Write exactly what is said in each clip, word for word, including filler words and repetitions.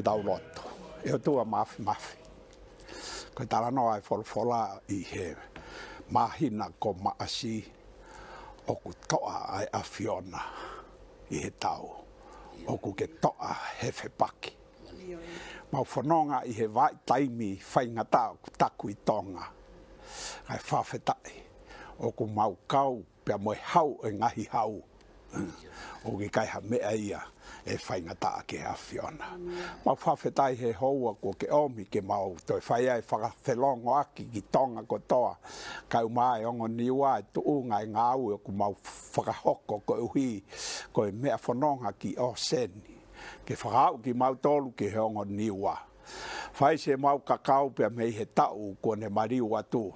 Tau lotu. ʻE ʻOtua Māfimafi, ko e talanoa ʻa e folofola ʻi he māhina ko Maʻasi, ʻoku toʻa ʻa e ʻAfiona ʻi he tau, ʻoku ke toʻa he fepaki. Mau fononga ʻi he vahaʻa taimi faingataʻa ʻoku taku ʻi Tonga, kae fakafetaʻi ʻoku mau kau pea mo e hau ʻo e ngaahi hau. ʻOku ʻikai ha meʻa ia ʻe faingataʻa ki he ʻAfiona. Mau fakafetaʻi he houa kuo ke ʻomi ke mau toe fai ai e fakafelongoaki ki Tonga kotoa, kae ʻumaʻā e ongo Niua, e tuʻunga e ngāue ʻoku mau fakahoko koeʻuhi ko e meʻa fononga ki ʻōseni, ke fakaaʻu kimautolu ki he ongo Niua. Fai siʻemau kakau pea mei he taʻu kuo ne maliu atu.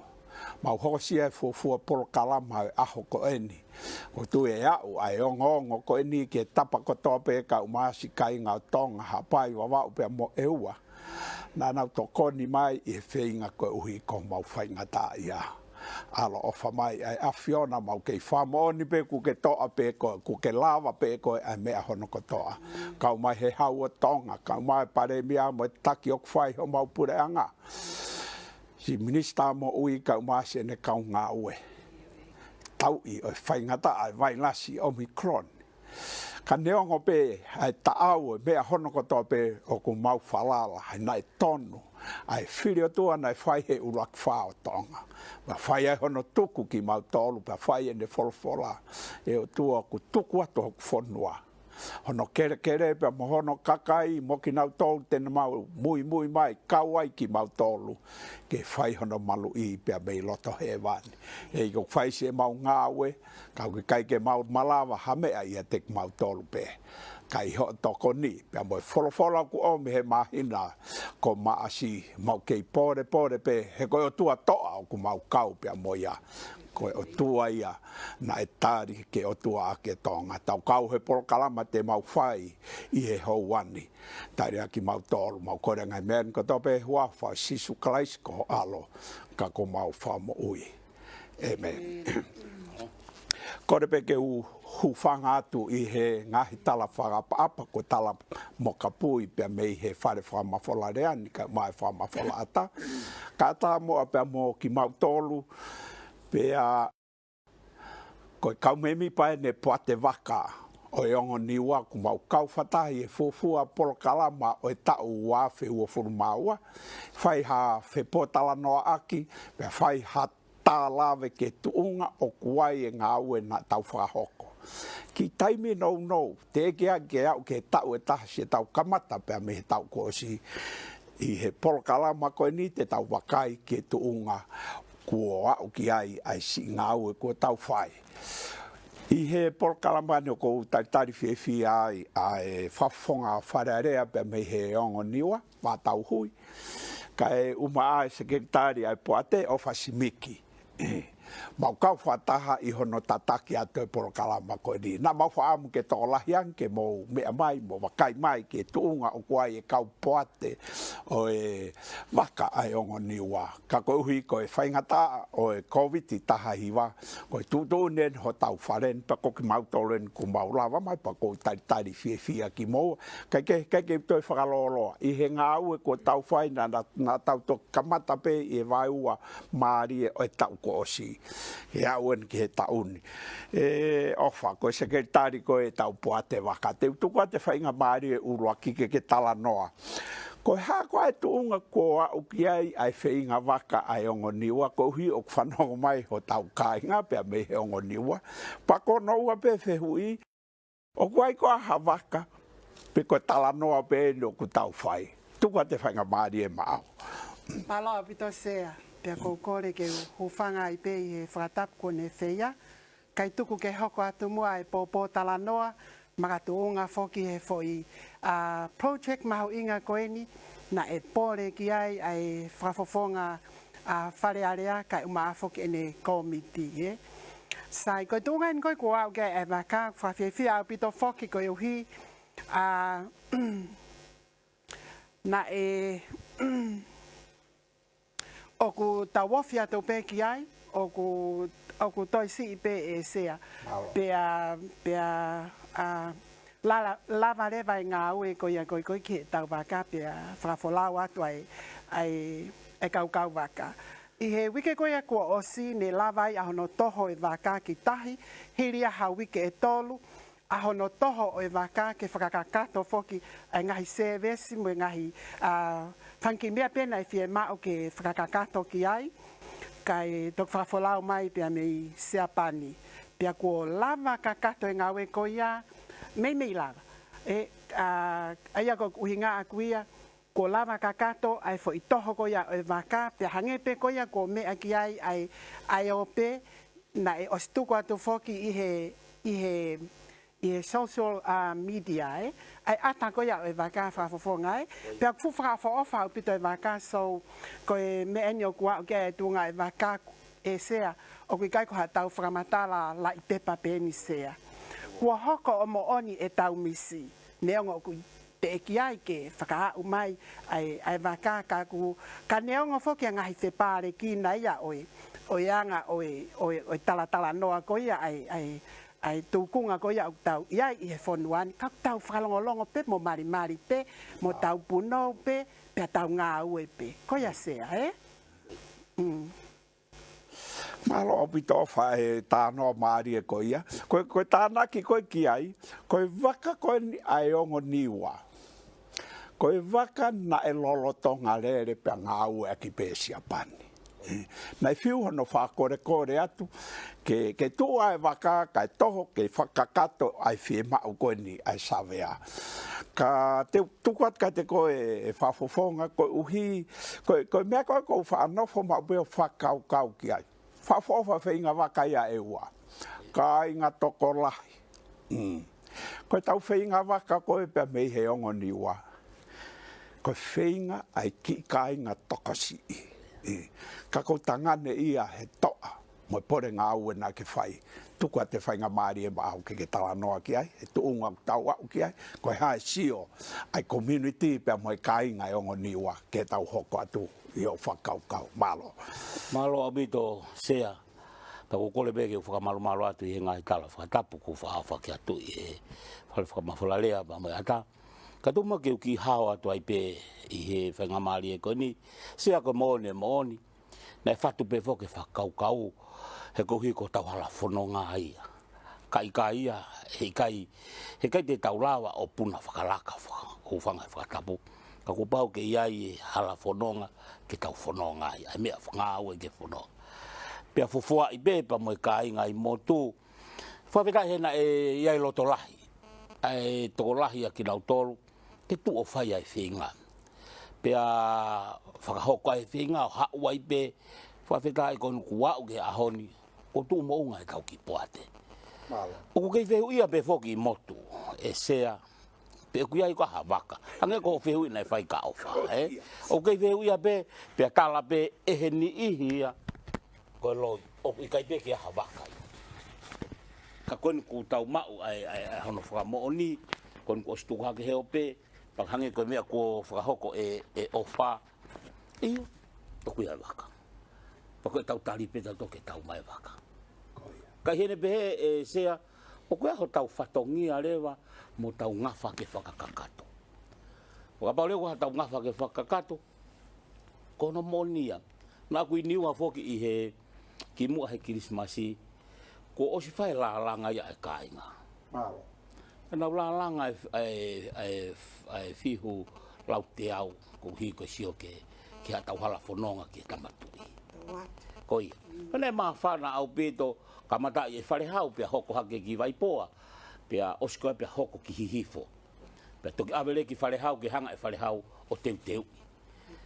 Mau hokosia e fuofua polokalama ʻo e ʻaho ko eni. ʻOku ou tui ʻe aʻu ʻa e ongoongo ko eni ki he tapa kotoa pē, kae ʻumaʻā siʻi kāinga ʻo Tonga, Haʻapai, Vavaʻu pea mo ʻEua, naʻa nau tokoni mai ʻi he feinga koeʻuhi ko homau faingataʻaʻia. ʻAloʻofa mai ʻa e ʻAfiona, mau kei fakamoʻoni pē kuo ke toʻa pē koe, kuo ke lava pē koe ʻa e meʻa hono kotoa. Kau mai he hau ʻo Tonga, kau mai e Palēmia mo e taki ʻoku fai homau puleʻanga, siʻi Minisitā Moʻui, kau mai siʻene kau ngāue. Tauʻi ʻo e faingataʻa ʻa e vailasi Omicron. Ka neongo pē ʻa e taʻau ʻo e meʻa hono kotoa pē, ʻoku mau falala he naʻe tonu ʻa e fili ʻOtua naʻe fai he ʻUluaki Fā ʻo Tonga. Pea fai ai hono tuku kimautolu, pea fai ʻene folofola, ʻe ʻOtua, ʻoku tuku atu hoku fonua, hono kelekele pea mo hono kakai, mo kinautolu te nau muimui mai, kau ai kimautolu ke fai hono maluʻi pea mei loto hēvani. ʻEiki, ʻoku fai siʻemau ngāue, ka ʻoku ʻikai ke mau malava ha meʻa ʻiate kimautolu pē. Ka ʻi hoʻo tokoni pea mo e folofola kuo ʻomi he māhina ko Maʻasi, mau kei polepole pē, he ko e ʻOtua toʻa ʻoku mau kau pea mo ia. Ko e ʻOtua ia naʻe tali ke ʻOtua ʻaki e Tonga. Tau kau he polokalama te mau fai ʻi he houa ni. Tali ʻaki kimautolu, mau kole ngaahi meʻa ni kotoa pē he huafa ʻo Sīsū Kalaisi ko ho ʻAlo, ka ko homau Fakamoʻui. ʻĒmeni. Kole pē ke u hūfanga atu ʻi he ngaahi tala fakaʻapaʻapa kuo tala mo kapui pea mei he Fale Fakamafola Lea ni, kae ʻumaʻā e Fakamafola ʻAta. Kae ʻatā muʻa pea mo kimautolu, pea ko e kau mēmipa eni e Poate Vaka ʻo e ongo Niua, ʻoku mau kau fakataha ʻi he fuofua polokalama ʻo e taʻu ua afe uofulu mā ua. Fai ha fepōtalanoaʻaki, pea fai ha tālave ki he tuʻunga ʻoku ʻi ai e ngāue naʻa tau fakahoko. Kiʻi taimi nounou, teʻeki ai ke aʻu ki he taʻu ʻe taha siʻetau kamata pea mei he taʻu kuo ʻosi. ʻI he polokalama ko eni te tau vakai ki he tuʻunga kuo aʻu ki ai ʻa e siʻi ngāue kuo tau fai. ʻI he polokalama ni ʻoku ou talitali fiefia ai ʻa e Fakafofonga Fale Alea pea mei he ongo Niua, Vātauhui, kae ʻumaʻā e Sekelitali ʻa e Poate, ʻOfa Simiki. Mau kau fakataha ʻi hono tataki atu e polokalama ko eni. Naʻa mau fakaʻamu ke tokolahi ange ke mou meʻa mai, mou vakai mai ki he tuʻunga ʻoku ʻi ai e kau poate ʻo e vaka ʻa e ongo Niua. Ka koeʻuhi ko e faingataʻa ʻo e Kōviti taha hiva, ko e tuʻutuʻuni eni hotau fale ni, pea ko kimautolu eni kuo mau lava mai, pea ʻoku ou talitali fiefia kimoua. Kae ke, kae ke toe fakalōloa ʻi he ngāue kuo tau fai, naʻa, naʻa, naʻa tau toki kamata pē ʻi he vaeua mālie ʻo e taʻu kuo ʻosi. He aʻu eni ki he taʻu ni. ʻE ʻOfa, ko e Sekelitali koe ʻetau Poate Vaka, te u tuku atu e faingamālie ʻuluaki ke ke talanoa. Ko e hā koā e tuʻunga kuo aʻu ki ai ʻa e feinga vaka ʻa e ongo Niua, koeʻuhi ʻoku fanongo mai hotau kāinga pea mei he ongo Niua. Pea ko hono ua pē fehuʻi, ʻoku ʻi ai koā ha vaka, pe ko e talanoa pē eni ʻoku tau fai? Tuku atu e faingamālie maʻau. Mālō ʻaupito Sea, pea ʻoku ou kole ke u hūfanga ai pē ʻi he fakatapu kuo ne feia, kae tuku ke hoko atu muʻa e pōpōtalanoa, makatuʻunga foki he foʻi, ʻa, project mahuʻinga ko eni, naʻe pole ki ai ʻa e Fakafofonga, ʻa, Fale Alea, kae ʻumaʻā foki ʻene kōmiti, ē. Sai, ko e tuʻunga eni ko ē kuo aʻu ki ai e vaka, fakafiefia ʻaupito foki koeʻuhi, ʻa, naʻe, ʻoku tau ofi atu pē ki ai, ʻoku, ʻoku toe siʻi pē ʻe Sea. Mālō. Pea, pea, ʻa, Lala, lava leva e ngāue ko ia ko ē ko ē ki heʻetau vaka pea fakafolau atu ai, ai, e kaukau vaka. ʻI he uike ko ia kuo ʻosi ne lava ai ʻa hono toho e vaka ki tahi, hili ia ha uike ʻe tolu, ʻa hono toho ʻo e vaka ke fakakakato foki ʻa e ngaahi sēvesi mo e ngaahi, ʻa, fanga kiʻi meʻa pē naʻe fiemaʻu ke fakakakato ki ai, kae toki fakafolau mai pea mei Siapani. Pea kuo lava kakato e ngāue ko ia, meimei lava. ʻE, ʻa, ʻa ia ko e ʻuhinga ʻaku ia, kuo lava kakato ʻa e foʻi toho ko ia ʻo e vaka, pea hangē pē ko ia kuo meʻa ki ai ʻa e, ʻa e ope, naʻe ʻosi tuku atu foki ʻi he, ʻi he, ʻi he social, ʻa, media, ē. ʻA e ʻata ko ia ʻo e vaka fakafofonga, ē. Pea ʻoku fuʻu fakaʻofoʻofa ʻaupito e vaka, so ko e meʻa eni ʻoku aʻu ki ai e tuʻunga e vaka ʻe Sea, ʻoku ʻikai ko haʻatau fakamatala laʻi pepa pē eni Sea. Kuo hoko ʻo moʻoni ʻetau misi, neongo ʻoku teʻeki ai ke fakaaʻu mai ʻa e, ʻa e vaka ka ʻoku, ka neongo foki ʻa e ngaahi fepālekina ia ʻo e, ʻo e anga ʻo e, ʻo e, ʻo e talatalanoa ko ia ʻa e, ʻa e, ʻa e tūkunga ko ia ʻoku tau ʻi ai ʻi he fonua ni, ka ʻoku tau fakalongolongo pē mo malimali pē, mo tau punou pē, pea tau ngāue pē. Ko ia Sea, ē? Mm. Mālō ʻaupito ʻofa e talanoa mālie ko ia. Ko e, ko e tānaki ko ē ki ai, ko e vaka ko eni ʻa e Ongo Niua. Ko e vaka naʻe lolotonga lele pea ngāueʻaki pē ʻe Siapani. Naʻe fiu hono fakakolekole atu ke, ke tuʻu ʻa e vaka kae toho ke fakakakato ʻa e fiemaʻu ko eni ʻa e savea. Ka te u tuku atu kiate koe e fakafofonga koeʻuhi, ko e, ko e meʻa ko ē ʻoku ou faʻa nofo maʻu pē ʻo fakakaukau ki ai. Fakaʻofoʻofa feinga vaka ia ʻe ua. Kāinga tokolahi. Mm. Ko ʻetau feinga vaka ko ē pea mei he Ongo Niua, ko e feinga ʻa e kiʻi kāinga tokosiʻi. ʻE, ka ko e tangane ia he toʻa mo e pole ngāue naʻa ke fai. Tuku atu e faingamālie maʻau ke ke talanoa ki ai, he tuʻunga ʻoku tau aʻu ki ai, ko e hā e sio ʻa e community pea mo e kāinga e Ongo Niua ke tau hoko atu ʻi hoʻo fakakaukau. Mālō. Mālō ʻaupito Sea. Pea ʻoku ou kole pē ke u fakamalumalu atu ʻi he ngaahi tala fakatapu kuo faʻa fakahoko atu ʻi he Fale Fakamafola Lea pea mo e ʻata. Ka tuku muʻa ke u kiʻi hao atu ai pē ʻi he faingamālie ko eni. Sea, ko e moʻoni, moʻoni. Naʻe fatu pē foki e fakakaukau, he koeʻuhi ko hotau hala fononga ia. Ka ʻikai ia, he ʻikai, he ʻikai te tau lava ʻo puna fakalaka faka-, ʻo fanga fakatapu. Ka kuo pau ke ʻi ai e hala fononga ke tau fononga ai, ʻa e meʻa fakangāue ke fononga. Pea fuofua ʻi pē pea mo e kāinga ʻi motu. Fakafetaʻi he naʻe ʻi ai loto lahi ʻa e tokolahi ʻa kinautolu ke tuʻu ʻo fai ʻa e feinga. Pea fakahoko ʻa e feinga ʻo haʻu ai pē, fakafetaʻi ko eni kuo aʻu ki he ʻaho ni, kuo tuʻu moʻunga ʻetau kiʻi poate. Mālō. ʻOku kei fehuʻia pē foki ʻi motu, ʻe Sea, pe ʻoku ʻi ai ko ha vaka. Hangē ko hoʻo fehuʻi naʻe fai ka ʻofa, ē? ʻOku kei fehuʻia pē, pea tala pē ʻe he niʻihi ia, ko e loi, ʻoku ʻikai pē ke ʻi ai ha vaka ia. Ka ko eni kuo tau maʻu ʻa e, ʻa e, ʻa e hono fakamoʻoni, ko eni kuo ʻosi tuku hake he ope, pea hangē ko e meʻa kuo fakahoko ʻe, ʻe ʻOfa. ʻIo, ʻoku ʻi ai e vaka. Pea ko ʻetau tali pē tautolu ke tau maʻu e vaka. Ko ia. Ka ʻi heʻene pehē ʻe Sea, ʻoku ʻi ai hotau fatongia leva mo hotau ngafa ke fakakakato. Kapau leva ko haʻatau ngafa ke fakakakato, ko hono moʻoni ia. Naʻa ku ʻi Niua foki ʻi he kimuʻa he Kilisimasi, kuo ʻosi fai e lālanga ia ʻa e kāinga. Mālō. Pea nau lālanga ʻa e, ʻa e, ʻa e, ʻa e fihu lauteau koeʻuhi ko e sio ki he, ki haʻatau hala fononga ki he Tama Tuʻi. Ko ia. Pea naʻe māfana ʻaupito, kamata ʻi he Falehau pea hoko hake ki Vaipoa, pea ʻosi ko ia pea hoko ki Hihifo. Pea toki ʻave leva ki Falehau ke hanga ʻe Falehau ʻo teuteuʻi.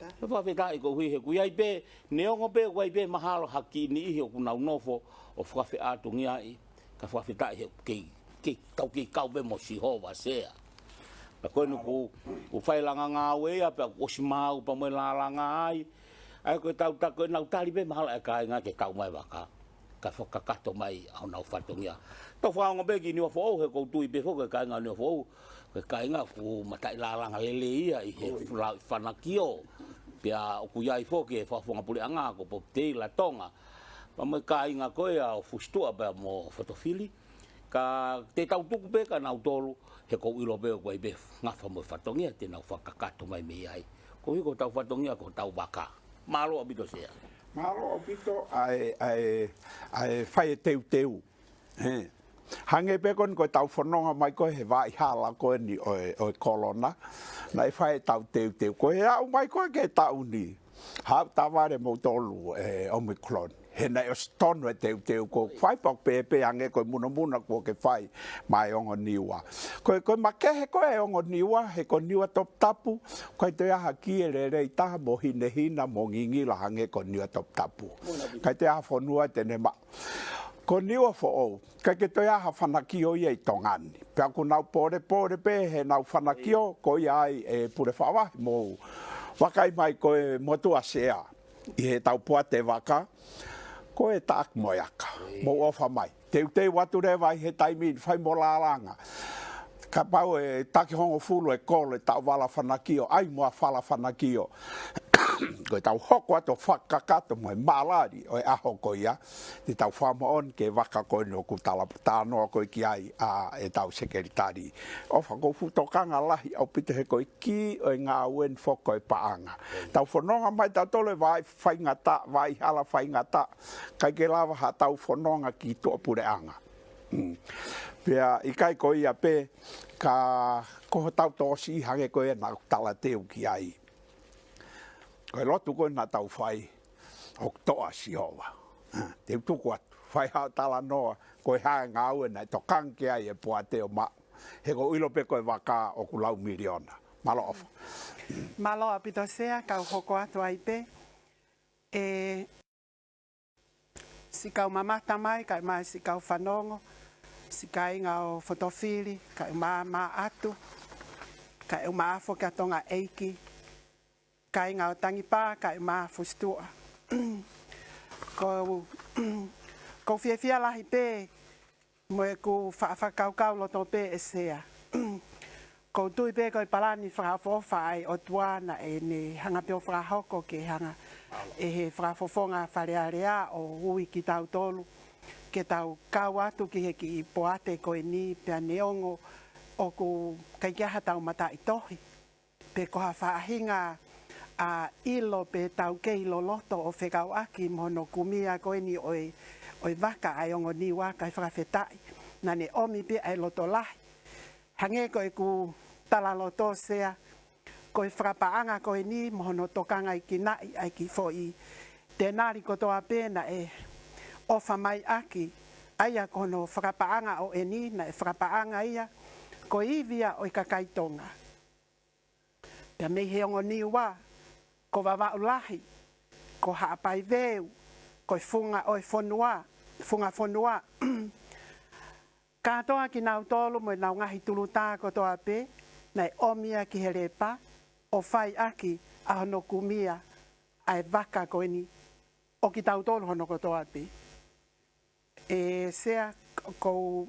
Pea fakafetaʻi koeʻuhi he ʻoku ʻi ai pē, neongo pē ʻoku ʻi ai pē mahalo ha kiʻi niʻihi ʻoku nau nofo ʻo fakafeʻātungiaʻi, ka fakafetaʻi he ʻoku kei, kei, tau kei kau pē mo Sihova Sea. Pea ko eni kuo, kuo fai e langa ngāue ia, pea kuo ʻosi maau pea mo e lālanga ai. ʻA ia ko ʻetau ta-, ko ʻenau tali pē mahalo ʻa e kāinga ke tau maʻu e vaka. Ka fakakakato mai ʻa honau fatongia. Tau fakaongo pē ki Niuafoʻou, he ʻoku ou tui pē foki ko e kāinga Niuafoʻou, ko e kāinga ʻoku mataʻi lālanga lelei ia ʻi he fula-, fanakio. Pea ʻoku ʻi ai foki e fakafofonga puleʻanga ko Popitei Latonga. Pea mo e kāinga ko ia ʻo Fusituʻa pea mo Fotofili. Ka te tau tuku pē kia nautolu, he ʻoku ou ʻilo pē ʻoku ʻi ai pē ngafa mo e fatongia te nau fakakakato mai mei ai. Koeʻuhi ko hotau fatongia ko hotau vaka. Mālō ʻaupito Sea. Mālō ʻaupito ʻa e, ʻa e, ʻa e fai e teuteu. He. Hangē pē ko eni ko ʻetau fononga mai ko ē he vaʻa hala ko eni ʻo e, ʻo e kolona. Naʻe fai ʻetau teuteu. Ko e aʻu mai ko ē ki he taʻu ni, haʻu tavale moutolu e Omicron. He naʻe ʻosi tonu e teuteu, ʻoku fai pē ʻoku pehē pē hangē ko e munamuna kuo ke fai maʻa e ongo Niua. Ko e, ko e makehe ko ē ongo Niua, he ko Niua Toputapu, ʻikai toe ʻi ai ha kie lelei taha mo hinehina mo ngingila hangē ko Niua Toputapu. ʻIkai toe ʻi ai ha fonua te ne maʻu. Ko Niua foʻou, ʻikai ke toe ʻi ai ha fanakio ia ʻi Tonga ni. Pea ʻoku nau pōlepole pē heʻenau fanakio, ko ia ai e pule fakavahe mou vakai mai ko e motuʻa Sea ʻi heʻetau poate vaka, ko e taʻaki mo e aka. Mou ʻofa mai. Teuteu atu leva ʻi he taimi ni, fai mo lālanga. Kapau ʻe taki hongofulu e kolo e taʻovala fanakio, ʻai mo e fala fanakio. Ko ʻetau hoko atu ʻo fakakakato mo e malali ʻo e ʻaho ko ia, te tau fakamoʻoni ki he vaka ko eni ʻoku tala-, talanoa ko ē ki ai ʻa ʻetau sekelitali. ʻOfa, ʻoku ou fuʻu tokanga lahi ʻaupito he ko e kī ʻo e ngāue ni foki ko e paʻanga. Tau fononga mai tautolu he vaʻa faingataʻa, vaʻa hala faingataʻa, ʻikai ke lava haʻatau fononga ki tuʻapuleʻanga. Mm. Pea ʻikai ko ia pē, ka ko hotau tōsiʻi hangē ko ia naʻa ku talateu ki ai. Ko e lotu ko ē naʻa tau fai, ʻoku toʻa Sihova. Ah, te u tuku atu, fai haʻo talanoa, ko e hā e ngāue naʻe tokanga ki ai e poate ʻo maʻu. He ʻoku ou ʻilo pē ko e vaka ʻoku lau miliona. Mālō ʻofa. Mālō ʻaupito Sea, kau hoko atu ai pē. ʻE, siʻi kau mamata mai, kae ʻumaʻā siʻi kau fanongo, siʻi kāinga ʻo Fotofili, kae ʻumaʻā Maʻatu, kae ʻumaʻā foki ʻa Tonga ʻEiki, kāinga ʻo Tangipā, kae ʻumaʻā Fusituʻa. ʻOku ou, ʻoku ou fiefia lahi pē mo ʻeku fa-, fakakaukau loto pē ʻe Sea. ʻOku ou tui pē ko e palani fakaʻofoʻofa ʻa e ʻOtua naʻa ne hanga pē ʻo fakahoko ke hanga ʻe he Fakafofonga Fale Alea ʻo ui kitautolu ke tau kau atu ki he kiʻi poate ko eni, pea neongo ʻoku ʻikai ke ʻi ai haʻatau mataʻitohi pe ko ha faʻahinga ʻa e ʻilo pe tau kei loloto ʻo fekauʻaki mo hono kumi ko eni ʻo e, ʻo e vaka ʻa e ongo Niua, kae fakafetaʻi naʻa ne ʻomi pē ʻa e loto lahi. Hangē ko ʻeku talaloto Sea, ko e fakapaʻanga ko eni mo hono tokangaʻi ki ai ʻa e kiʻi foʻi tenali kotoa pē naʻe ʻofa mai ʻaki, ʻa ia ko hono fakapaʻanga ʻo eni, naʻe fakapaʻanga ia ko e ivi ia ʻo e kakai Tonga. Pea mei he ongo Niua, ko Vavaʻu Lahi, ko Haʻapai Veu, ko e Funga ʻo e Fonua, Funga Fonua. Kātoa kinautolu mo ʻenau ngaahi tulutā kotoa pē, naʻe ʻomi ia ki he lepa, ʻo fai ʻaki ʻa hono kumi ʻa e vaka ko eni, ʻo kitautolu hono kotoa pē. ʻE Sea, ʻoku ou,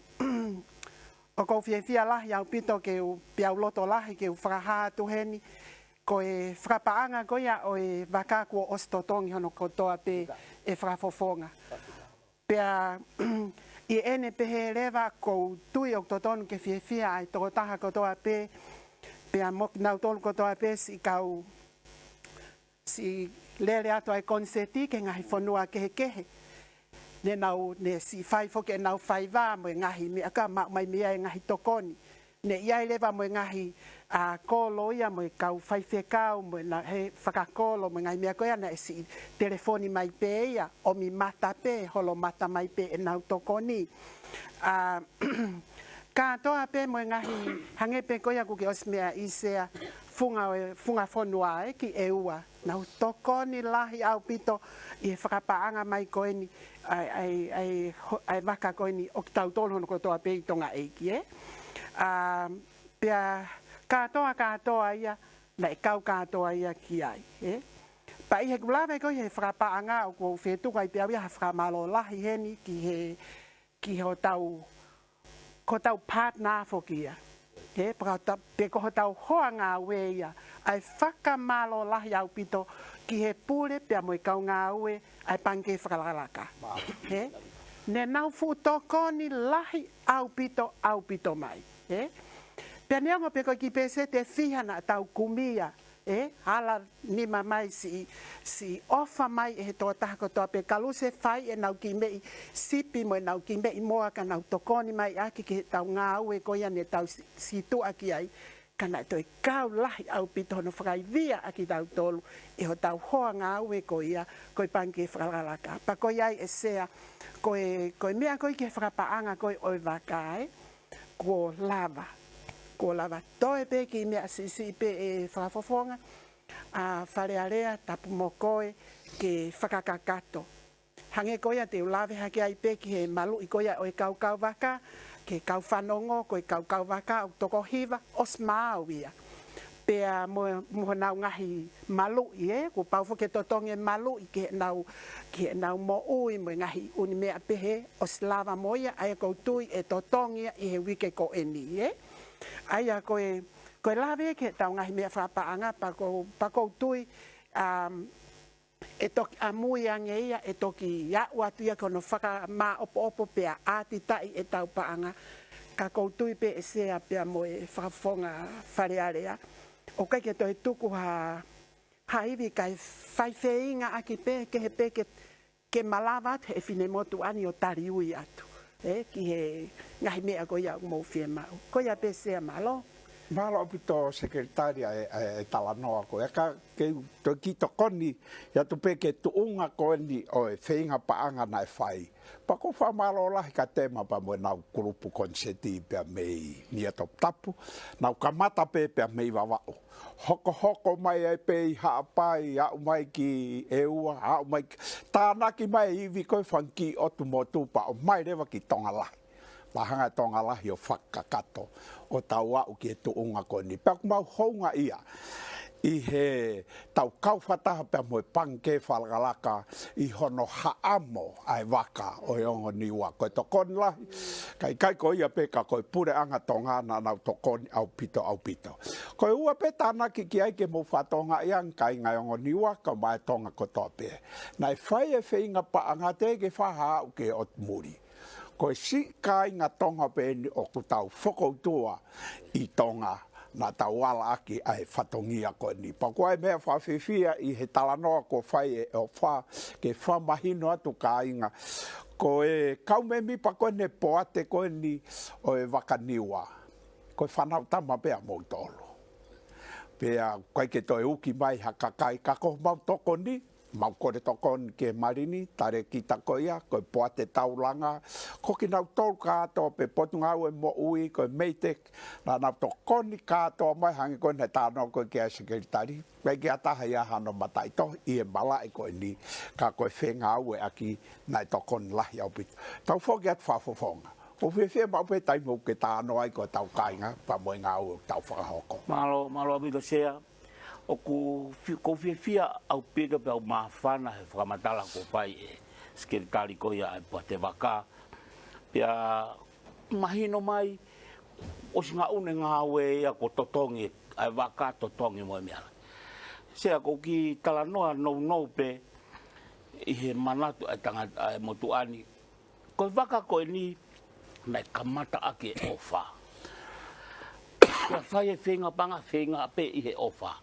ʻoku ou fiefia lahi ʻaupito ke u, pea u loto lahi ke u fakahā atu heni, ko e fakapaʻanga ko ia ʻo e vaka kuo ʻosi totongi hono kotoa pē ʻe Fakafofonga. Pea ʻi heʻene pehē leva, ʻoku ou tui ʻoku totonu ke fiefia ʻa e tokotaha kotoa pē, pea mo kinautolu kotoa pē siʻi kau siʻi lele atu ʻa e koniseti ki he ngaahi fonua kehekehe. Ne nau, ne siʻi fai foki ʻenau faiva mo e ngaahi meʻa ka maʻu mai mei ai e ngaahi tokoni. Ne ʻi ai leva mo e ngaahi, ʻa, kolo ia mo e kau faifekau mo e na-, he fakakolo mo e ngaahi meʻa ko ia naʻe siʻi telefoni mai pē ia, ʻomi mata pē, holo mata mai pē ʻenau tokoni. ʻA, kātoa pē mo e ngaahi, hangē pē ko ia kuo ke ʻosi meaʻi Sea, Funga ʻo e, Funga Fonua ē, ki ʻEua. Nau tokoni lahi ʻaupito ʻi he fakapaʻanga mai ko eni, ʻa e, ʻa e, ʻa e, ho-, ʻa e vaka ko eni ʻo kitautolu hono kotoa pē ʻi Tonga ʻEiki, ē. ʻA, pea kātoa, kātoa ia, naʻe kau kātoa ia ki ai, ē. Pea ʻi heʻeku lave ko ē he fakapaʻanga ʻoku ou fie tuku ai pē au ia ha fakamālō lahi heni ki he ki hotau, ko hotau partner foki ia. Ē, pe ko hotau, pe ko hotau hoa ngāue ia. ʻA e fakamālō lahi ʻaupito ki he pule pea mo e kau ngāue ʻa e Pangikē Fakalakalaka. Ē? Ne nau fuʻu tokoni lahi ʻaupito, ʻaupito mai, ē? Pea neongo pē ko e kiʻi pēseti ʻe fiha naʻa tau kumi ia, ē? Hala nima mai siʻi, siʻi ʻofa mai ʻe he tokotaha kotoa pē, kalu se fai ʻenau kiʻi meʻi sipi mo ʻenau kiʻi meʻi moa ka nau tokoni mai ʻaki ki heʻetau ngāue ko ia ne tau si-, situʻa ki ai. Ka naʻe toe kau lahi ʻaupito hono fakaivia ʻa kitautolu ʻe hotau hoa ngāue ko ia, ko e Pangikē Fakalakalaka. Pea ko ia ai ʻe Sea, ko e, ko e meʻa ko ē ki he fakapaʻanga ko ē ʻo e vaka, ē, kuo lava. Kuo lava toe pē kiʻi meʻa siʻisiʻi pē ʻe Fakafofonga, ʻa Fale Alea, tapu mo koe, ke fakakakato. Hangē ko ia te u lave hake ai pē ki he maluʻi ko ia ʻo e kaukau vaka, ki he kau fanongo, ko e kaukau vaka ʻoku toko hiva, ʻosi maau ia. Pea mo, mo honau ngaahi maluʻi, ē, kuo pau foki ke totongi e maluʻi ki heʻenau, ki heʻenau moʻui mo e ngaahi ʻū meʻa pehē, ʻosi lava mo ia, ʻa ia ʻoku ou tui ʻe totongi ia ʻi he uike ko eni, ē. ʻA ia ko e, ko e lave ki heʻetau ngaahi meʻa fakapaʻanga, pea ʻoku, pea ʻoku ou tui, um, ʻe toki ʻamui ange ia, ʻe toki aʻu atu ia ki hono fakamāʻopoʻopo pea ʻātitaʻi ʻetau paʻanga. Ka ʻoku ou tui pē ʻe Sea pea mo e Fakafofonga Fale Alea, ʻoku ʻikai ke toe tuku ha, ha ivi kae fai feinga ʻaki pē, kehe pē ke, ke malava atu he finemotuʻa ni ʻo taliui atu, ē, ki he ngaahi meʻa ko ia ʻoku mou fiemaʻu. Ko ia pē Sea, mālō. Mālō ʻaupito Sekelitali ʻa e, ʻa e talanoa ko ē. Ka ke u toe kiʻi tokoni atu pē ki he tuʻunga ko eni ʻo e feinga paʻanga naʻe fai. Pea ʻoku ou fakamālō lahi kia Tema pea mo ʻenau kulupu koniseti pea mei Niuatoputapu. Nau kamata pē pea mei Vavaʻu. Hokohoko mai ai pē ʻi Haʻapai, aʻu mai ki ʻEua, aʻu mai ki, tānaki mai e ivi ko ē fanga kiʻi ʻotu motu pea ʻomai leva ki Tonga Lahi. Pea hanga ʻe Tonga Lahi ʻo fakakakato ʻo tau aʻu ki he tuʻunga ko eni. Pea ʻoku mau houngaʻia ʻi heʻetau kau fakataha pea mo e Pangikē Fakalakalaka ʻi hono haʻamo ʻa e vaka ʻo e Ongo Niua. Ko e tokoni lahi, ka ʻikai ko ia pē ka ko e Puleʻanga Tonga naʻa nau tokoni ʻaupito, ʻaupito. Ko e ua pē tānaki ki ai ke mou fakatokangaʻi ange kāinga ʻo e Ongo Niua kae ʻumaʻā e Tonga kotoa pē. Naʻe fai e feinga paʻanga teʻeki ke fai ha aʻu ki he ʻotu muli. Ko e siʻi kāinga Tonga pē eni ʻoku tau fokoutua ʻi Tonga naʻa tau ala ʻaki ʻa e fatongia ko eni. Pea ko e meʻa fakafiefia ʻi he talanoa kuo fai ʻe ʻOfa ke fakamahino atu kāinga. Ko e kau mēmipa ko eni e poate ko eni ʻo e Vaka Niua, ko e fānau tama pē ʻa moutolu. Pea ʻikai ke toe uki mai ha kakai, ka ko homau tokoni, mau kole tokoni ki he Malini, Talēkita ko ia, ko e poate taulanga, ko kinautolu kātoa pē Potungāue Moʻui, ko e MEIDECC, naʻa nau tokoni kātoa mai hangē ko ē naʻe talanoa ko ē ki ai e Sekelitali. ʻIkai ke ʻi ai ha taha ia hano mataʻitohi ʻi he malaʻe ko eni, ka ko e fengāueʻaki naʻe tokoni lahi ʻaupito. Tau foki atu Fakafofonga. ʻOku ou fiefia maʻu pē he taimi ʻoku ke talanoa ai ki hotau kāinga pea mo e ngāue ʻoku tau fakahoko. Mālō, mālō ʻaupito Sea. ʻOku fi-, ʻoku ou fiefia ʻaupito pea u māfana he fakamatala kuo fai ʻe he Sekelitali ko ia ʻa e poate vaka. Pea mahino mai, ʻosi ngaʻunu e ngāue ia kuo totongi ʻa e vaka, totongi mo e meʻa lahi. Sea, ʻoku ou kiʻi talanoa nounou pē ʻi he manatu ʻa e tangata, ʻa e motuʻa ni. Ko e vaka ko eni naʻe kamata ʻaki e ʻofa. Pea fai e feinga paʻanga, feinga pē ʻi he ʻofa.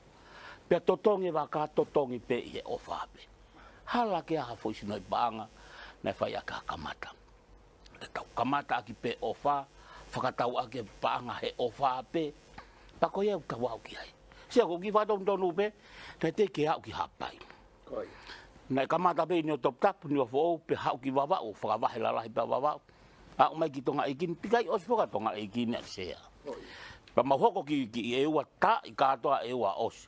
Pea totongi e vaka, totongi pē ʻi he ʻofa pē. Hala ke ʻi ai ha foʻi sinoʻi paʻanga naʻe fai ʻaki ha kamata. Te tau kamata ʻaki pē ʻofa, fakatau ʻaki e paʻanga he ʻofa pē. Pea ko ia ʻoku tau aʻu ki ai. Sea, ʻoku ou kiʻi fakatonutonu pē, kae teʻeki ke aʻu ki Haʻapai. Ko ia. Naʻe kamata pē ʻi Niuatoputapu, Niuafoʻou, pea haʻu ki Vavaʻu, fakavahe lalahi pē ʻa Vavaʻu. Aʻu mai ki Tonga ʻEiki ni, teʻeki ai ʻosi foki ʻa Tonga ʻEiki ni ʻa Sea. Ko ia. Pea mau hoko ki, ki ʻEua, tā ʻi kātoa ʻEua ʻosi.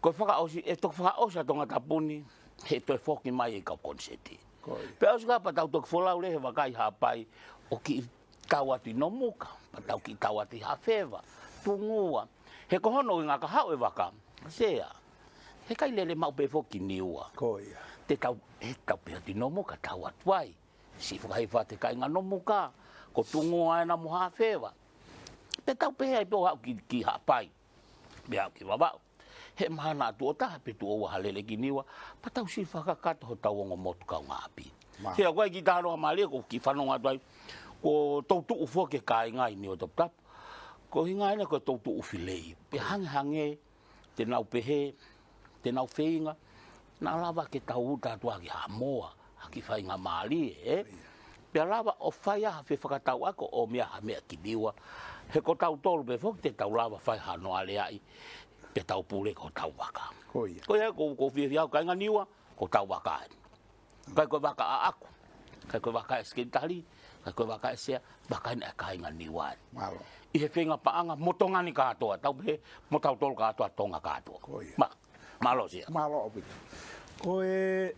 Ko e fakaʻosi, ʻe toki fakaʻosi ʻa Tongatapu ni, he toe foki mai e kau koniseti. Ko ia. Pea ʻosi ka pea tau toki folau leva he vaka ʻi Haʻapai, ʻo kiʻi tau atu ʻi Nomuka, pea tau kiʻi tau atu ʻi Haʻafeva, Tungua. He ko hono ʻuhinga ka haʻu e vaka, Sea, he ʻikai lele maʻu pē foki ki Niua. Ko ia. Te tau, he tau pehē atu ʻi Nomuka, tau atu ai. Siʻi fakahifo atu e kāinga Nomuka, ko Tungua ena mo Haʻafeva. Pea tau pehē ai pē ʻo haʻu ki, ki Haʻapai. Pea haʻu ki Vavaʻu. He mahalo naʻa tuʻo taha pe tuʻo ua ha lele ki Niua, pea tau siʻi fakakakato hotau ongo motu kaungāʻapi. Mahalo. Sea, ko e kiʻi talanoa mālie ʻoku ou kiʻi fanongo atu ai, ko e toutuʻu foki e kāinga ʻi Niuatoputapu. Ko e ʻuhinga ʻeni ko e toutuʻu filei. Pea hangehangē te nau pehē, te nau feinga, naʻa lava ke tau uta atu ʻaki ha moa, ha kiʻi faingamālie, ē? Pea lava ʻo fai ha fefakatauʻaki ʻo ʻomai ha meʻa ki Niua. He ko tautolu pē foki te tau lava fai hano aleaʻi, pea tau pule ko hotau vaka. Ko ia. Ko ia, ko, ko e fiefia ʻo e kāinga Niua, ko hotau vaka ē. ʻIkai ko e vaka ʻaʻaku, ʻikai ko e vaka e sekelitali, ʻikai ko e vaka e sea, vaka ʻeni ʻa e kāinga Niua ē. Mālō. ʻI he feinga paʻanga mo Tonga ni kātoa, tau pehē, mo tautolu kātoa, Tonga kātoa. Ko ia. Mā-, mālō Sea. Mālō ʻaupito. Ko e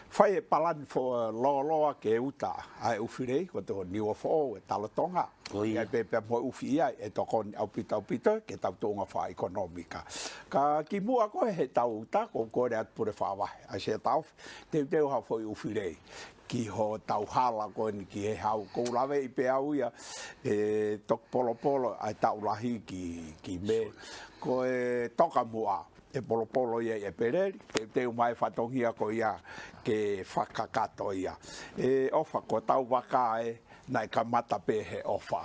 fai e palani fo-, lōloa ke uta ʻa e ʻū filei, ko e tō Niua Foʻou, e Talo Tonga. Ko ia. ʻIa pē pea mo e ʻufi ia, ʻe tokoni ʻaupito ʻaupito, ki he tau tuʻunga fakaʻekonōmika. Ka kimuʻa ko e he tau uta, ko e kole atu Pule Fakavahe, ʻa Sea Taofi, teuteu ha foʻi ʻū filei ki hotau hala ko eni ki he hau. ʻOku ou laveʻi pē au ia, ʻe toki polopolo ʻa e taʻu lahi ki, ki Mē. Ko e tokamuʻa, ʻe polopolo ia ʻi ʻEpeleli, teuteu mai fatongia ko ia ke fakakakato ia. ʻE ʻofa ko hotau vaka ē, naʻe kamata pē he ʻofa.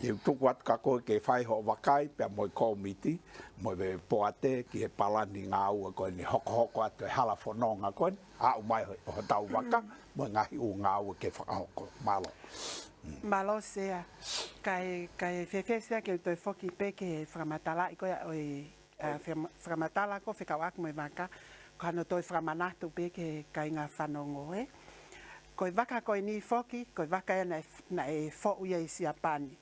ʻE u tuku atu kia koe ke fai hoʻo vakai, pea mo e kōmiti, mo e poate, ki he palani ngāue ko eni hokohoko atu e hala fononga ko eni, aʻu mai ho-, hotau vaka, mo e ngaahi ʻū ngāue ke fakahoko. Mālō. Mālō Sea. Kae, kae fēfē Sea ke u toe foki pē ki he fakamatalaʻi ko ia ʻo e, ʻa, fakama-, fakamatala ko e fekauʻaki mo e vaka, ko hano toe fakamanatu pē ki he kāinga fanongo ē. Ko e vaka ko eni foki, ko e vaka ia naʻe, naʻe foʻu ia ʻi Siapani.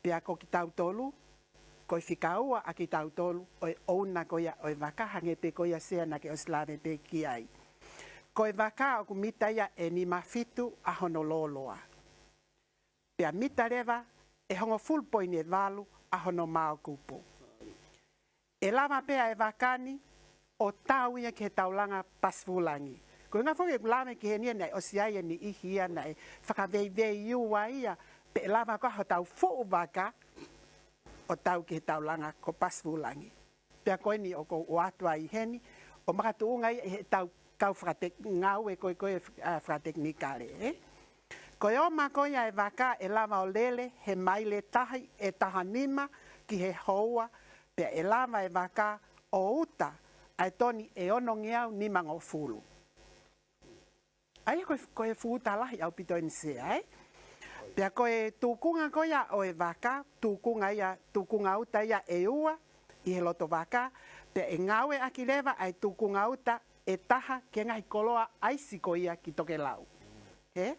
Pea ko kitautolu, ko e fika ua ʻa kitautolu, ʻo e ʻouna ko ia ʻo e vaka, hangē pē ko ia Sea naʻa ke ʻosi lave pē ki ai. Ko e vaka ʻoku mita ia ʻe nima fitu ʻa hono lōloa. Pea mita leva ʻe hongofulu poini valu ʻa hono maokupu. ʻE lava pē ʻa e vaka ni ʻo tau ia ki he taulanga pasifulangi. Ko e ʻuhinga foki ʻeku lave ki heni ia naʻe ʻosi ʻi ai e niʻihi ia naʻe fakaveiveiua ia, pe ʻe lava ko ā hotau fuʻu vaka ʻo tau ki he taulanga ko pasifulangi. Pea ko eni ʻoku ou ʻoatu ai heni, ʻo makatuʻunga ia ʻi he tau kau fakatek-, ngāue ko ē ko ē, ʻa, fakatekinikale, ē? Ko e ʻoma ko ia e vaka ʻe lava ʻo lele he maile tahi ʻe taha nima ki he houa, pea ʻe lava e vaka ʻo uta ʻa e toni ʻe onongeau nimangofulu. ʻA ia ko e, ko e fuʻu uta lahi ʻaupito ʻeni Sea, ē? Pea ko e tukunga ko ia ʻo e vaka, tukunga ia, tukunga uta ia ʻe ua ʻi he loto vaka, pea ʻe ngāueʻaki leva ʻa e tukunga uta ʻe taha ki he ngaahi koloa ʻaisi ko ia ki tokelau. Ē?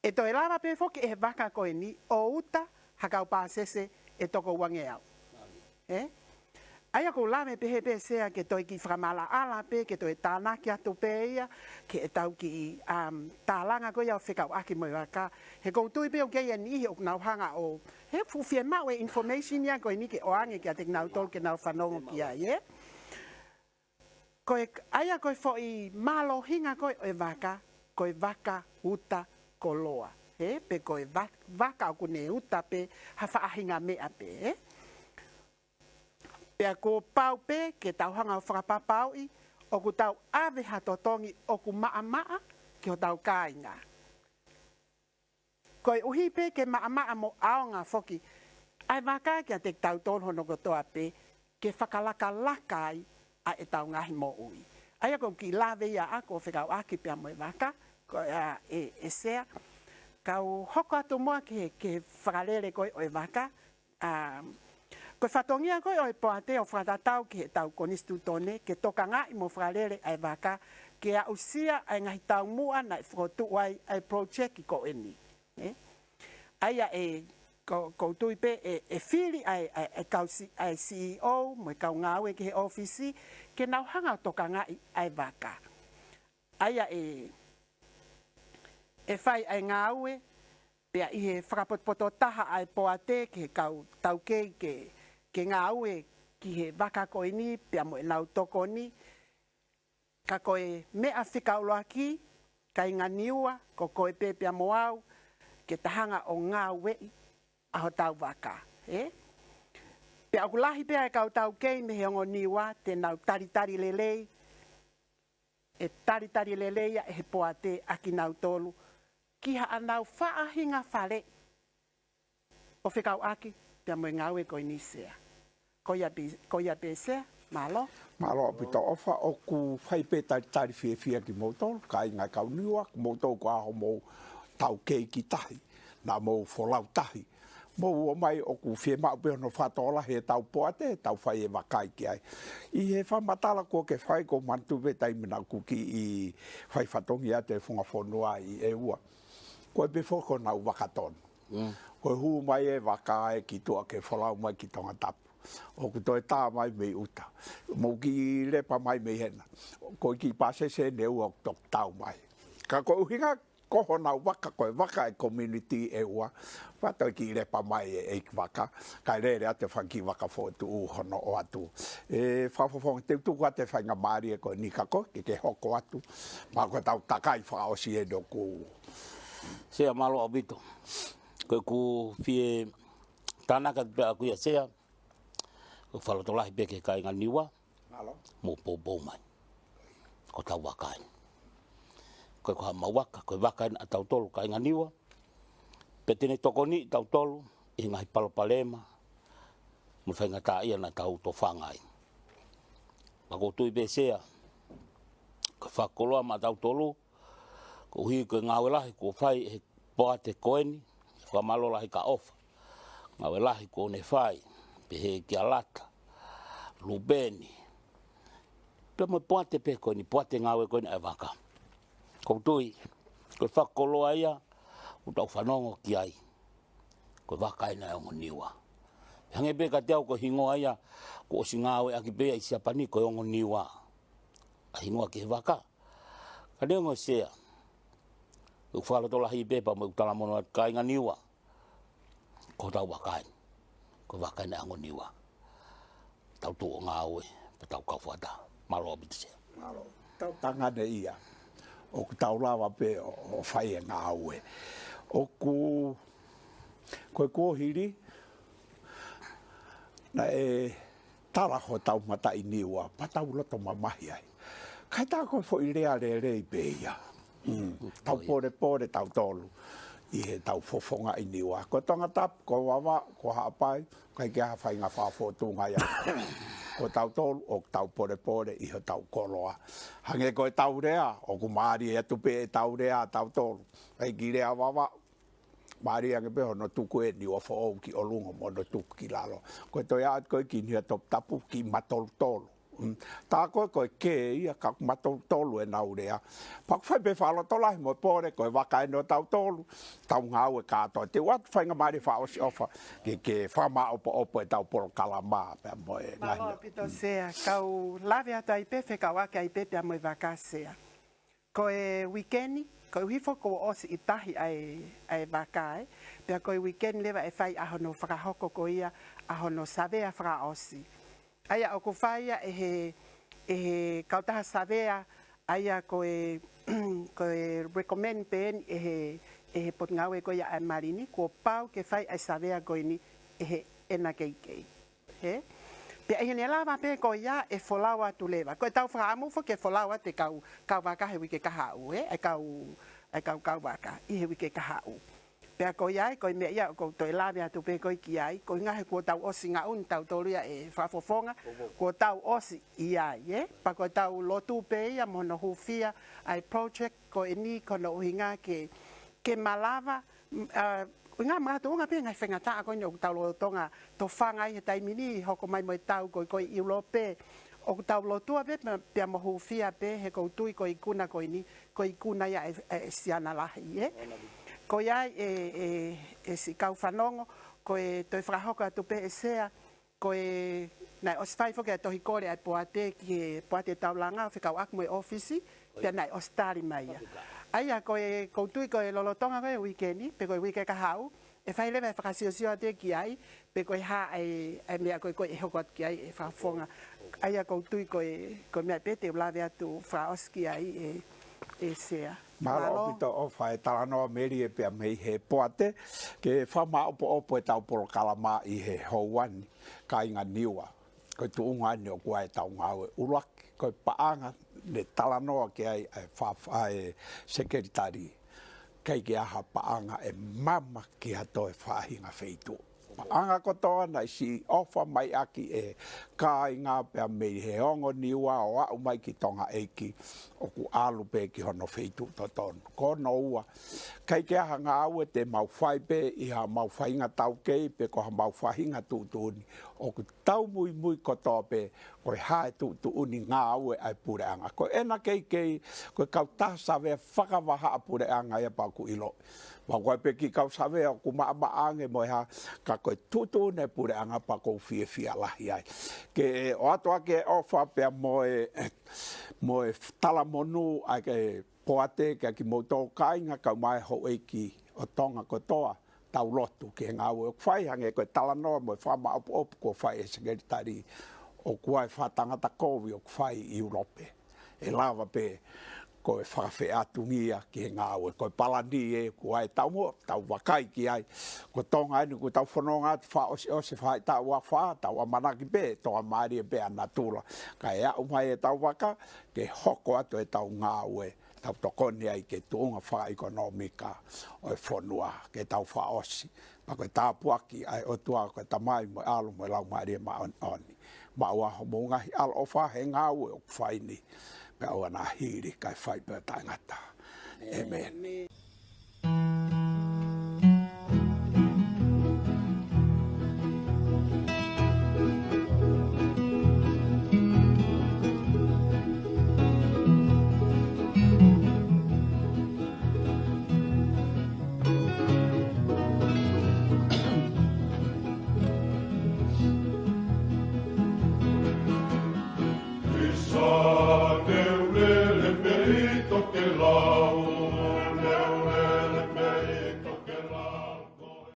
ʻE toe lava pē foki ʻe he vaka ko eni ʻo uta ha kau pāsese ʻe toko uangeau. Ē? ʻA ia ʻoku ou lave pehē pē Sea ke toe kiʻi fakamaʻalaʻala pē, ke toe tānaki atu pē ia, ke tau kiʻi, um, tālanga ko ia ʻo fekauʻaki mo e vaka. He ʻoku ou tui pē ʻoku ʻi ai e niʻihi ʻoku nau hanga ʻo, he fuʻu fiemaʻu e information ia ko eni ke ʻoange kiate kinautolu ke nau fanongo ki ai, ē? Ko e, ʻa ia ko e foʻi mālohinga ko ē ʻo e vaka, ko e vaka uta koloa, ē? Pe ko e va-, vaka ʻoku ne uta pē ha faʻahinga meʻa pē, ē? Pea kuo pau pē ke tau hanga ʻo fakapapauʻi ʻoku tau ʻave ha totongi ʻoku maʻamaʻa ki hotau kāinga. Koeʻuhi pē ke maʻamaʻa mo ʻaonga foki ʻa e vaka kiate kitautolu hono kotoa pē, ke fakalakalaka ai ʻa ʻetau ngaahi moʻui. ʻA ia ʻoku ou kiʻi lave ia ʻaʻaku ʻo fekauʻaki pea mo e vaka, ko ia ē, ē Sea. Kau hoko atu muʻa ki he, ki he fakalele ko ē ʻo e vaka, ʻa, ko e fatongia ko ē ʻo e poate ʻo fakatatau ki heʻetau konisitūtone ke tokangaʻi mo fakalele ʻa e vaka ke aʻusia ʻa e ngaahi taumuʻa naʻe fokotuʻu ai ʻa e project ko eni. Ē? ʻA ia ʻe, ko, ʻoku ou tui pē ʻe, ʻe fili ʻa e, ʻa e, ʻa e kau si-, ʻa e C E O mo e kau ngāue ki he ʻōfisi ke nau hanga ʻo tokangaʻi ʻa e vaka. ʻA ia ʻe, ʻe fai ʻa e ngāue, pea ʻi he fakapotopoto taha ʻa e poate ki he kau taukei ke, ke ngāue ki he vaka ko eni pea mo ʻenau tokoni. Ka ko e meʻa fika ʻuluaki, kāinga Niua, ko koe pē pea mo au, ke ta hanga ʻo ngāueʻi ʻa hotau vaka, ē? Pea ʻoku lahi pē ʻa e kau taukei mei he ongo Niua te nau talitali lelei ʻe talitali lelei ia ʻe he poate ʻa kinautolu ki haʻanau faʻahinga fale ʻo fekauʻaki pea mo e ngāue ko eni, Sea. Ko ia pē, ko ia pē, Sea, mālō. Mālō ʻaupito ʻOfa, ʻoku fai pē talitali fiefia kimoutolu, kāinga ʻo e kau Niua, kimoutolu ko e ʻaho mou tau kei ki tahi, naʻa mou folau tahi. Mou ō mai ʻoku fiemaʻu pē hono fakatokolahi ʻetau poate, tau fai e vakai ki ai. ʻI he fakamatala kuo ke fai, ʻoku ou manatu pē taimi naʻa ku kiʻi fai fatongia atu e funga fonua ʻi ʻEua. Ko e pē foki ko ʻenau vaka tonu. Ko e hū mai e vaka ē ki tuʻa ke folau mai ki Tongatapu. ʻOku toe tā mai mei ʻuta. Mou kiʻi lepa mai mei hena. Ko e kiʻi pāsese ʻe ua ʻoku toki tau mai. Ka ko e ʻuhinga ko honau vaka, ko e vaka e community ʻEua. Pea toe kiʻi lepa mai e ʻeikivaka. Kae lele atu e fanga kiʻi vaka foʻotuʻu hono ʻoatu. ʻE Fakafofonga, te u tuku atu e faingamālie ko eni kia koe, ke ke hoko atu. Pea ko ʻetau takai fakaʻosi ē ʻoku Sea, mālō ʻaupito. Ko ʻeku fie tānaki atu pē ʻaʻaku ia, Sea, ko e fakalotolahi pē ki he kāinga Niua. Mālō. Mou poupou mai. Ko hotau vaka eni. Ko e ko haʻamau vaka, ko e vaka eni ʻatautolu kāinga Niua. Pea te ne tokoniʻi kitautolu ʻi he ngaahi palopalema mo e faingataʻaʻia naʻa tau tofanga ai. Pea ʻoku ou tui pē, Sea, ko e fakakoloa maʻatautolu, koeʻuhi ko e ngāue lahi kuo fai ʻe he poate ko eni, fakamālō lahi kia ʻOfa. Ngāue lahi kuo ne fai, pehē kia Lata, Lupeni. Pea mo e poate pē ko eni, poate ngāue ko eni ʻa e vaka. ʻOku ou tui, ko e fakakoloa ia, ʻoku tau fanongo ki ai. Ko e vaka eni ʻa e ongo Niua. Hangē pē kiate au ko e hingoa ia, kuo ʻosi ngāueʻaki pē ia ʻi Siapani ko e ongo Niua. ʻA e hingoa ki he vaka. Ka neongo, Sea, ʻoku ou fakalotolahi pē pea mo ʻeku talamonū atu kāinga Niua. Ko hotau vaka eni. Ko e vaka eni ʻa e ongo Niua. Tau tuʻu ʻo ngāue, pea tau kau fakataha. Mālō ʻaupito, Sea. Mālō. Tau tangane ia. ʻOku tau lava pē ʻo, ʻo fai e ngāue. ʻOku, ko e kuohili, naʻe tala hotau mataʻi Niua, pea tau loto mamahi ai. Kae tā ko e foʻi lea lelei pē ia. Mm. Tau polepole tautolu ʻi heʻetau fofongaʻi Niua. Ko Tongatapu, ko Vavaʻu, ko Haʻapai, ʻikai ke ʻi ai ha faʻahinga fakafōtunga ia. Ko tautolu, ʻoku tau polepole ʻi hotau koloa. Hangē ko ʻetau lea, ʻoku mālie atu pē ʻetau lea tautolu. ʻIkai ke lea Vavaʻu, mālie ange pē hono tuku e Niuafoʻou ki ʻolunga mo hono tuku ki lalo. Ko e toe ʻatu ko ē ki Niuatoputapu, kiʻi matolutolu. Mm. Tā ko ē ko e kē ia ka matolutolu ʻenau lea. Pea ʻoku fai pē fakalotolahi mo e pole, ko e vaka eni ʻo tautolu, tau ngāue kātoa. Te u ʻoatu faingamālie fakaʻosi ʻOfa, ke, ke fakamāʻopoʻopo ʻetau polokalama, pea mo e ngaahi Mālō ʻaupito, Sea. Kau lave atu ai pē, fekauʻaki ai pē pea mo e vaka, Sea. Ko e uike ni, koeʻuhi foki kuo ʻosi ʻi tahi ʻa e, ʻa e vaka ē. Pea ko e uike ni leva ʻe fai ʻa hono fakahoko ko ia ʻa hono savea fakaʻosi. ʻA ia ʻoku fai ia ʻe he, ʻe he kautaha savea, ʻa ia ko e, ko e recommend pē eni ʻe he, ʻe he Potungāue ko ia ʻa e Mali ni, kuo pau ke fai ʻa e savea ko eni ʻe he N K K. Hē? Pea ʻi heʻene lava pē ko ia ʻe folau atu leva. Ko ʻetau fakaʻamu foki ke folau atu e kau, kau vaka he uike kahaʻu, ē? ʻA e kau, ʻa e kau, kau vaka ʻi he uike kahaʻu. Pea ko ia ai, ko e meʻa ia ʻoku ou toe lave atu pē ko ē ki ai, ko e ʻuhinga he kuo tau ʻosi ngaʻunu tautolu ia ʻe Fakafofonga, kuo tau ʻosi ʻi ai, ē? Pea ko ʻetau lotu pē ia mo hono hūfia ʻa e project ko eni, ko hono ʻuhinga ke, ke malava, mm, ʻa, ʻuhinga makatuʻunga pē ngaahi faingataʻa ko eni ʻoku tau lolotonga tofanga ai he taimi ni, hoko mai mo e tau ko ē ko ē ʻi ʻIulope. ʻOku tau lotua pē, pea, pea mo hūfia pē, he ʻoku ou tui ko e ikuna ko eni, ko e ikuna ia ʻe, ʻe Siana Lahi, ē? Ko ia ai ʻe, ʻe, ʻe siʻi kau fanongo, ko e toe fakahoko atu pē ʻe Sea, ko e, naʻe ʻosi fai foki ʻa e tohi kole ʻa e poate ki he poate taulanga ʻo fekauʻaki mo e ʻōfisi, pea naʻe ʻosi tali mai ia. ʻA ia ko e, ʻoku ou tui ko e lolotonga ko ē uike ni, pe ko e uike kahaʻu, ʻe fai leva e fakasiosio atu ki ai, pe ko e hā ʻa e, ʻa e meʻa ko ē ko ē ʻe hoko atu ki ai ʻe Fakafofonga. ʻA ia ʻoku ou tui ko e, ko e meʻa pē te u lave atu fakaʻosi ki ai ʻe, ʻe Sea. Mālō ʻaupito ʻOfa e talanoa melie pea mei he poate, ke fakamāʻopoʻopo ʻetau polokalama ʻi he houa ni, kāinga Niua. Ko e tuʻunga eni ʻoku ʻi ai ʻetau ngāue. ʻUluaki, ko e paʻanga, ne talanoa ki ai ʻa e fa- ʻa e sekelitali. ʻIkai ke ʻi ai ha paʻanga ʻe mama ki ha toe faʻahinga feituʻu. Paʻanga kotoa naʻe siʻi ʻofa mai ʻaki e kāinga pea mei he ongo Niua ʻo aʻu mai ki Tonga ʻEiki, ʻoku ʻalu pē ki hono feituʻu totonu. Ko hono ua, ʻikai ke ʻi ai ha ngāue te mau fai pē ʻi haʻamau faʻahinga taukei pe ko haʻamau faʻahinga tuʻutuʻuni. ʻOku tau muimui kotoa pē ko e hā e tuʻutuʻuni ngāue ʻa e puleʻanga. Ko ena keikei, ko e kautaha savea fakavahaʻapuleʻanga ia pea ʻoku ʻiloʻi. Pea ko e pē kiʻi kau savea ʻoku maʻamaʻa ange mo e hā, ka ko e tuʻutuʻuni e puleʻanga pea ʻoku ou fiefia lahi ai. Ke ʻoatu ʻa e ʻofa pea mo e, mo e talamonū ʻa e poate kiate kimoutolu kāinga kae ʻumaʻā e houʻeiki ʻo Tonga kotoa, tau lotu ki he ngāue ʻoku fai hangē ko e talanoa mo e fakamaʻopoʻopo kuo fai ʻe he sekelitali, ʻoku ʻi ai e fakatangata kovi ʻoku fai ʻi ʻIulope. ʻE lava pē ko e fakafeʻātungia ki he ngāue. Ko e palani ē, ʻoku ʻi ai e taumuʻa, tau vakai ki ai. Ko Tonga eni ʻoku tau fononga atu fakaʻosiʻosi faʻahitaʻu ua fā, tau ʻamanaki pē, toka mālie pē ʻa natula. Kae aʻu mai ʻetau vaka, ke hoko atu ʻetau ngāue, tau tokoni ai ki he tuʻunga fakaʻekonōmika ʻo e fonua, ke tau fakaʻosi. Pea ko e tāpuaki ʻa e ʻOtua ko e Tamai mo e ʻAlo mo e Laumālie Māʻoniʻoni. Maʻu ā homou ngaahi ʻaloʻofa he ngāue ʻoku fai ni. Pea ʻoua naʻa hili kae fai pē ʻo taʻengata. ʻĒmeni.